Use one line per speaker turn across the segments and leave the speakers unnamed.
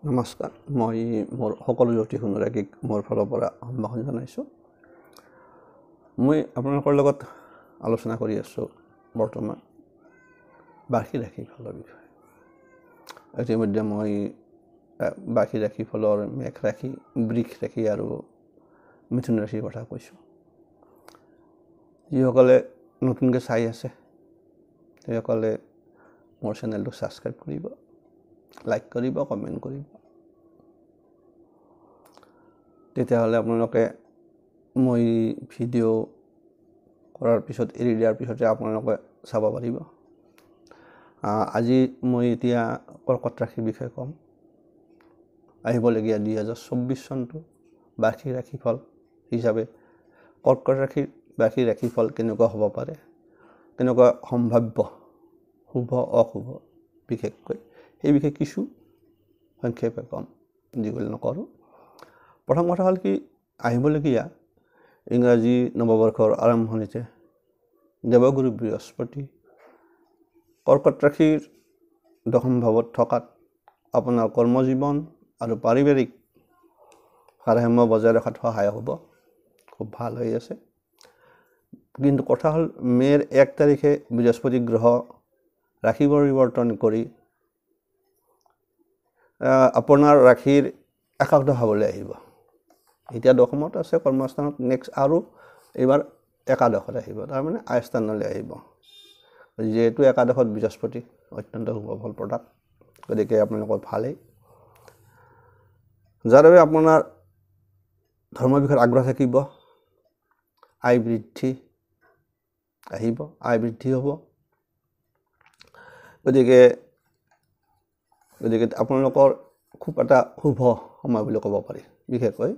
নমস্কাৰ, মই মোৰ সকলো জ্যোতিষ অনুৰাগীক মোৰ ফালৰ পৰা সম্ভাষণ জনাইছোঁ। মই আপোনালোকৰ লগত আলোচনা কৰি আছোঁ বৰ্তমান বাৰ্ষিক ৰাশিফলৰ বিষয়ে। ইতিমধ্যে মই বাৰ্ষিক ৰাশিফলৰ মেঘ ৰাশি, বৃষ ৰাশি আৰু মিথুন ৰাশিৰ কথা কৈছোঁ। যিসকলে নতুনকৈ চাই আছে সেইসকলে মোৰ চেনেলটো ছাবস্ক্ৰাইব কৰিব, লাইক কৰিব, কমেণ্ট কৰিব। তেতিয়াহ'লে আপোনালোকে মই ভিডিঅ' কৰাৰ পিছত, এৰি দিয়াৰ পিছতে আপোনালোকে চাব পাৰিব। আজি মই এতিয়া কৰ্কট ৰাশিৰ বিষয়ে ক'ম। আহিবলগীয়া 2024 চনটো বাৰ্ষিক ৰাশিফল হিচাপে কৰ্কট ৰাশিৰ বাৰ্ষিক ৰাশিফল কেনেকুৱা হ'ব পাৰে, কেনেকুৱা সম্ভাৱ্য শুভ অশুভ, বিশেষকৈ সেই বিষয়ে কিছু সংক্ষেপে ক'ম, দীঘল নকৰোঁ। প্ৰথম কথা হ'ল কি, আহিবলগীয়া ইংৰাজী নৱবৰ্ষৰ আৰম্ভণিতে দেৱগুৰু বৃহস্পতি কৰ্কট ৰাশিৰ দশম ভাৱত থকাত আপোনাৰ কৰ্মজীৱন আৰু পাৰিবাৰিক ভাৰসাম্য বজাই ৰখাত সহায় হ'ব, খুব ভাল হৈ আছে। কিন্তু কথা হ'ল, মে'ৰ 1 তাৰিখে বৃহস্পতি গ্ৰহ ৰাশি পৰিৱৰ্তন কৰি আপোনাৰ ৰাশিৰ একাদশ ভাৱলৈ আহিব। এতিয়া দশমত আছে কৰ্মস্থানত, নেক্সট আৰু এইবাৰ একাদশত আহিব, তাৰমানে আয়স্থানলৈ আহিব। যিহেতু একাদশত বৃহস্পতি অত্যন্ত শুভ ফল প্ৰদান, গতিকে আপোনালোকৰ ভালেই। যাৰ বাবে আপোনাৰ ধৰ্মৰ বিষয়ত আগ্ৰহ থাকিব, আয় বৃদ্ধি আহিব, আয় বৃদ্ধি হ'ব। গতিকে আপোনালোকৰ খুব এটা শুভ সময় বুলি ক'ব পাৰি, বিশেষকৈ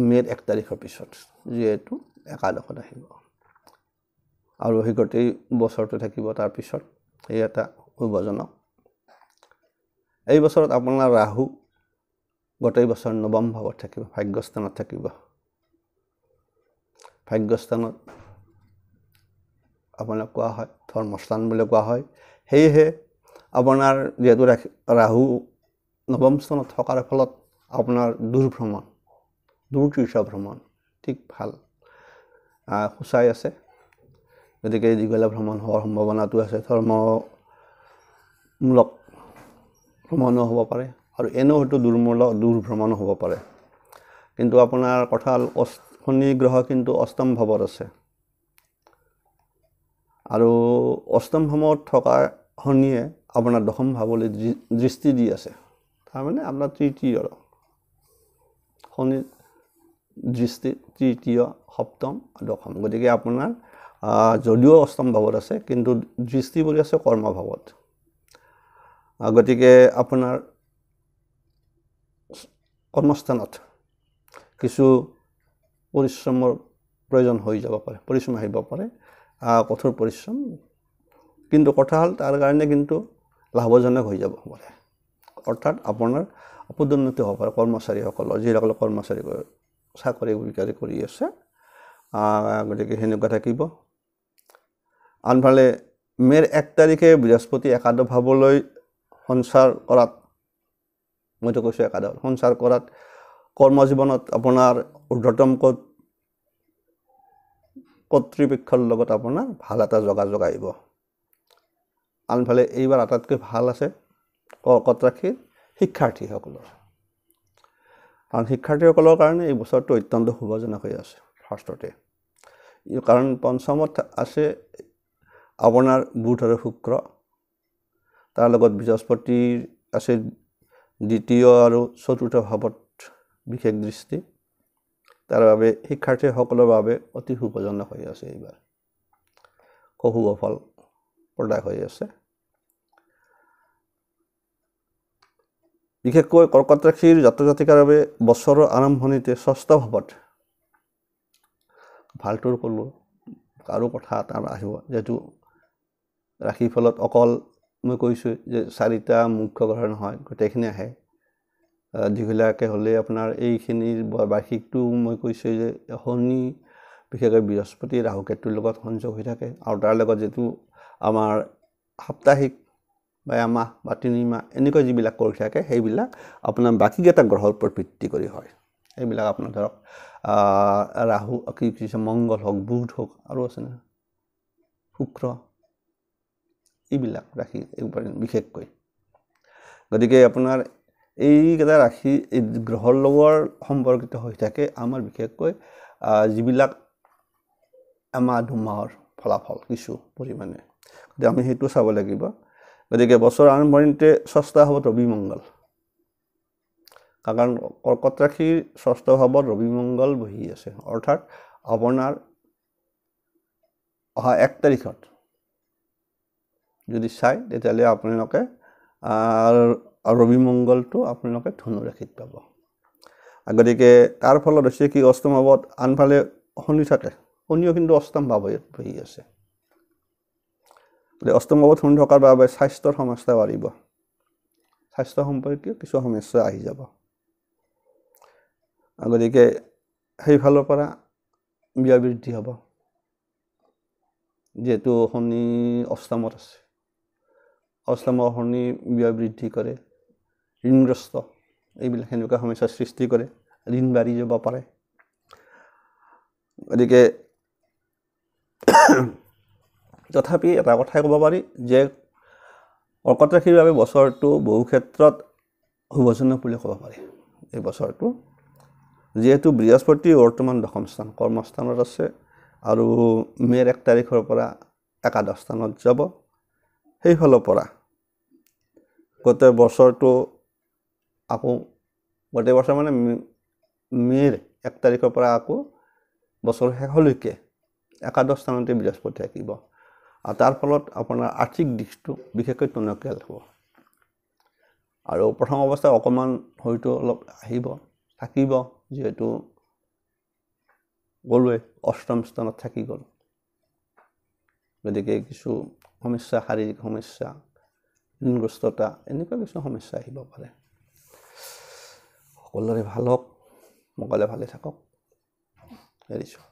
মে'ৰ 1 তাৰিখৰ পিছত যিহেতু একাদশত আহিব আৰু সেই গোটেই বছৰটো থাকিব। তাৰপিছত এই এটা শুভজনক। এই বছৰত আপোনাৰ ৰাহু গোটেই বছৰ নৱম ভাৱত থাকিব, ভাগ্যস্থানত থাকিব। ভাগ্যস্থানত আপোনাক কোৱা হয় ধৰ্মস্থান বুলি কোৱা হয়। সেয়েহে আপোনাৰ যিহেতু ৰাহু নৱম স্থানত থকাৰ ফলত আপোনাৰ দূৰ ভ্ৰমণ, দূৰ তীৰ্থ ভ্ৰমণ ঠিক ভাল সূচাই আছে। গতিকে দীঘলীয়া ভ্ৰমণ হোৱাৰ সম্ভাৱনাটো আছে, ধৰ্মমূলক ভ্ৰমণো হ'ব পাৰে আৰু এনেও হয়তো দূৰ ভ্ৰমণো হ'ব পাৰে। কিন্তু আপোনাৰ কথা হ'ল, শনি গ্ৰহ কিন্তু অষ্টম ভাৱত আছে আৰু অষ্টম ভাৱত থকা শনিয়ে আপোনাৰ দশম ভাৱলৈ দৃষ্টি দি আছে। তাৰমানে আপোনাৰ তৃতীয় শনি দৃষ্টি তৃতীয়, সপ্তম, দশম। গতিকে আপোনাৰ যদিও অষ্টম ভাৱত আছে কিন্তু দৃষ্টি পৰি আছে কৰ্মভাৱত। গতিকে আপোনাৰ কৰ্মস্থানত কিছু পৰিশ্ৰমৰ প্ৰয়োজন হৈ যাব পাৰে, পৰিশ্ৰম আহিব পাৰে, কঠোৰ পৰিশ্ৰম। কিন্তু কথা হ'ল তাৰ কাৰণে কিন্তু লাভজনক হৈ যাব পাৰে, অৰ্থাৎ আপোনাৰ পদোন্নতি হ'ব পাৰে। কৰ্মচাৰীসকলৰ, যিসকলে কৰ্মচাৰী চাকৰি বিকাৰী কৰি আছে, গতিকে সেনেকুৱা থাকিব। আনফালে মে'ৰ 1 তাৰিখে বৃহস্পতি একাদশ ভাৱলৈ সঞ্চাৰ কৰাত, মইতো কৈছোঁ একাদশ সঞ্চাৰ কৰাত কৰ্মজীৱনত আপোনাৰ ঊৰ্ধতম কৰ্তৃপক্ষৰ লগত আপোনাৰ ভাল এটা যোগাযোগ আহিব। আনফালে এইবাৰ আটাইতকৈ ভাল আছে কৰ্কট ৰাশিৰ শিক্ষাৰ্থীসকলৰ, কাৰণ শিক্ষাৰ্থীসকলৰ কাৰণে এই বছৰটো অত্যন্ত শুভজনক হৈ আছে ফাৰ্ষ্টতে। কাৰণ পঞ্চমত আছে আপোনাৰ বুধ আৰু শুক্ৰ, তাৰ লগত বৃহস্পতিৰ আছে দ্বিতীয় আৰু চতুৰ্থ ভাৱত বিশেষ দৃষ্টি। তাৰ বাবে শিক্ষাৰ্থীসকলৰ বাবে অতি শুভজনক হৈ আছে এইবাৰ, খুব শুভ ফল প্ৰদায় হৈ আছে। বিশেষকৈ কৰ্কট ৰাশিৰ জাতক জাতিকাৰ বাবে বছৰৰ আৰম্ভণিতে ষষ্ঠ ভাৱত ভালটোৰ ক'লোঁ আৰু কথা এটা আহিব, যিহেতু ৰাশিফলত অকল মই কৈছোঁ যে 4টা মুখ্য গ্ৰহ নহয়, গোটেইখিনি আহে। দীঘলীয়াকৈ হ'লে আপোনাৰ এইখিনিৰ বাৰ্ষিকটো মই কৈছোঁ যে শনি বিশেষকৈ বৃহস্পতি ৰাহু কেতুৰ লগত সংযোগ হৈ থাকে আৰু তাৰ লগত যিটো আমাৰ সাপ্তাহিক বা এমাহ বা 3 মাহ এনেকুৱা যিবিলাক কৰি থাকে, সেইবিলাক আপোনাৰ বাকীকেইটা গ্ৰহৰ ওপৰত ভিত্তি কৰি হয়। সেইবিলাক আপোনাৰ ধৰক ৰাহু, কি মংগল হওক, বুধ হওক, আৰু আছে নহয় শুক্ৰ, এইবিলাক ৰাশি বিশেষকৈ। গতিকে আপোনাৰ এইকেইটা ৰাশি এই গ্ৰহৰ লগত সম্পৰ্কিত হৈ থাকে আমাৰ বিশেষকৈ যিবিলাক এমাহ দুমাহৰ ফলাফল কিছু পৰিমাণে। গতিকে আমি সেইটো চাব লাগিব। গতিকে বছৰ আৰম্ভণিতে ষষ্ঠ ভাৱত ৰবি মংগল, কাৰণ কৰ্কট ৰাশিৰ ষষ্ঠ ভাৱত ৰবি মংগল বহি আছে। অৰ্থাৎ আপোনাৰ অহা 1 তাৰিখত যদি চায়, তেতিয়াহ'লে আপোনালোকে ৰবি মংগলটো আপোনালোকে ধনু ৰাশিত পাব। গতিকে তাৰ ফলত হৈছে কি, অষ্টম ভাৱত আনফালে শনি থাকে। শনিও কিন্তু অষ্টম ভাৱত বহি আছে। গতিকে অষ্টম ভাৱত শনি থকাৰ বাবে স্বাস্থ্যৰ সমস্যা বাঢ়িব, স্বাস্থ্য সম্পৰ্কীয় কিছু সমস্যা আহি যাব। গতিকে সেইফালৰ পৰা ব্যয় বৃদ্ধি হ'ব, যিহেতু শনি অষ্টমত আছে। অষ্টমৰ শনি ব্যয় বৃদ্ধি কৰে, ঋণগ্ৰস্ত এইবিলাক সেনেকুৱা সমস্যাৰ সৃষ্টি কৰে, ঋণ বাঢ়ি যাব পাৰে। গতিকে তথাপি এটা কথাই ক'ব পাৰি যে কৰ্কট ৰাশিৰ বাবে বছৰটো বহু ক্ষেত্ৰত শুভজনক বুলি ক'ব পাৰি এই বছৰটো, যিহেতু বৃহস্পতি বৰ্তমান দশম স্থান কৰ্মস্থানত আছে আৰু মে'ৰ 1 তাৰিখৰ পৰা একাদশ স্থানত যাব। সেইফালৰ পৰা গোটেই বছৰটো, আকৌ গোটেই বছৰ মানে মে'ৰ 1 তাৰিখৰ পৰা আকৌ বছৰৰ শেষলৈকে একাদশ স্থানতে বৃহস্পতি থাকিব আৰু তাৰ ফলত আপোনাৰ আৰ্থিক দিশটো বিশেষকৈ টনকিয়াল হ'ব। আৰু প্ৰথম অৱস্থাত অকণমান হয়তো অলপ আহিব থাকিব, যিহেতু ক'লোৱে অষ্টম স্থানত থাকি গ'ল। গতিকে কিছু সমস্যা, শাৰীৰিক সমস্যা, ঋণগ্ৰস্ততা এনেকুৱা কিছু সমস্যা আহিব পাৰে। সকলোৰে ভাল হওক, সকলোৱে ভালে থাকক, এৰিছোঁ।